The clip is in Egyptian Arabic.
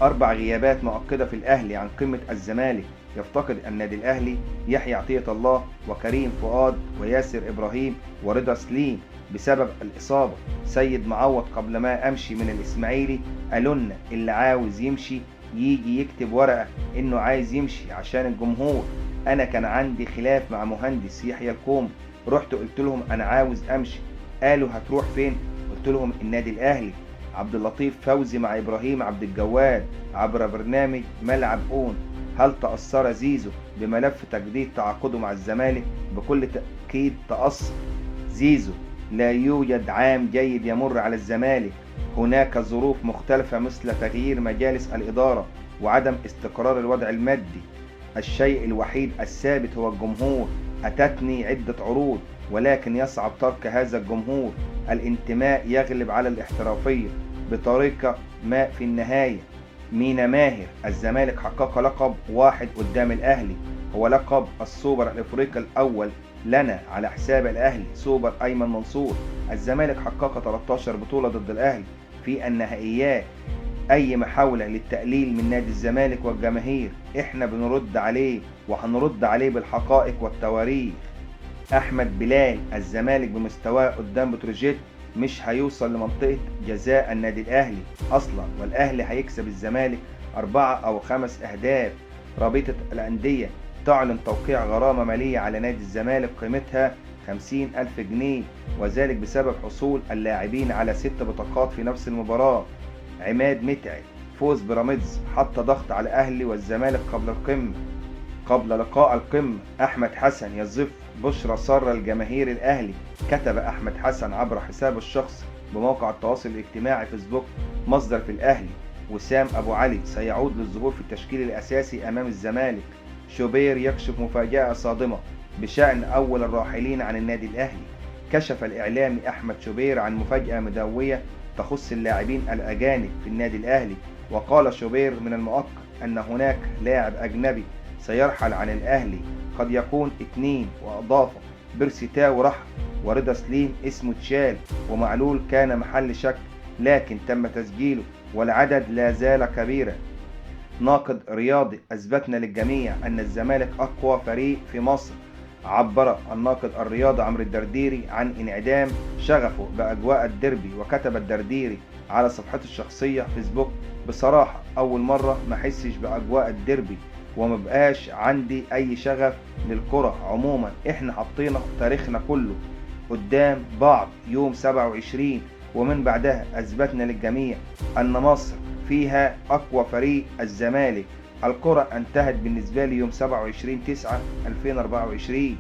4 غيابات مؤكدة في الأهلي عن قمة الزمالك. يفتقد النادي الأهلي يحيى عطية الله وكريم فؤاد وياسر إبراهيم ورضا سليم بسبب الإصابة. سيد معوض قبل ما أمشي من الإسماعيلي قالوا لنا اللي عاوز يمشي يجي يكتب ورقة إنه عايز يمشي عشان الجمهور. أنا كان عندي خلاف مع مهندس يحيى الكوم، رحت قلت لهم أنا عاوز أمشي، قالوا هتروح فين؟ قلت لهم النادي الأهلي. عبد اللطيف فوزي مع إبراهيم عبد الجواد عبر برنامج ملعب أون. هل تأثر زيزو بملف تجديد تعاقده مع الزمالك؟ بكل تأكيد تأثر. زيزو لا يوجد عام جيد يمر على الزمالك، هناك ظروف مختلفة مثل تغيير مجالس الإدارة وعدم استقرار الوضع المادي. الشيء الوحيد الثابت هو الجمهور. أتتني عدة عروض ولكن يصعب ترك هذا الجمهور. الانتماء يغلب على الاحترافية بطريقة ما في النهاية. مينا ماهر، الزمالك حقق لقب واحد قدام الأهلي، هو لقب السوبر الإفريقي الأول لنا على حساب الأهلي، سوبر أيمن منصور. الزمالك حقق 13 بطولة ضد الأهلي في النهائيات. أي محاولة للتقليل من نادي الزمالك والجماهير إحنا بنرد عليه، وهنرد عليه بالحقائق والتواريخ. أحمد بلال، الزمالك بمستواه قدام بتروجيت مش هيوصل لمنطقة جزاء النادي الأهلي أصلا، والأهلي هيكسب الزمالك 4 أو 5 أهداف. رابطة الأندية تعلن توقيع غرامة مالية على نادي الزمالك قيمتها 50,000 جنيه، وذلك بسبب حصول اللاعبين على 6 بطاقات في نفس المباراة. عماد متعب، فوز بيراميدز حط ضغط على الأهلي والزمالك قبل لقاء القمة. أحمد حسن يزف بشرى سارة الجماهير الأهلي. كتب أحمد حسن عبر حسابه الشخصي بموقع التواصل الاجتماعي فيسبوك: مصدر في الأهلي وسام أبو علي سيعود للظهور في التشكيل الأساسي أمام الزمالك. شوبير يكشف مفاجأة صادمة بشأن أول الراحلين عن النادي الأهلي. كشف الإعلامي أحمد شوبير عن مفاجأة مدوية تخص اللاعبين الأجانب في النادي الأهلي. وقال شوبير: من المؤكد أن هناك لاعب أجنبي سيرحل عن الأهلي، قد يكون 2. وأضاف: بيرسي تاو رحل، ورضا سليم اسمه اتشال، ومعلول كان محل شك لكن تم تسجيله، والعدد لا زال كبيرا. ناقد رياضي: أثبتنا للجميع أن الزمالك أقوى فريق في مصر. عبر الناقد الرياضي عمرو الدرديري عن انعدام شغفه بأجواء الديربي. وكتب الدرديري على صفحته الشخصية فيسبوك: بصراحة أول مرة ما أحسش بأجواء الديربي ومبقاش عندي أي شغف للكرة عموما. إحنا حطينا تاريخنا كله قدام بعض يوم 27، ومن بعدها أثبتنا للجميع أن مصر فيها أقوى فريق الزمالك. الكرة انتهت بالنسبة لي يوم 27/9/2024.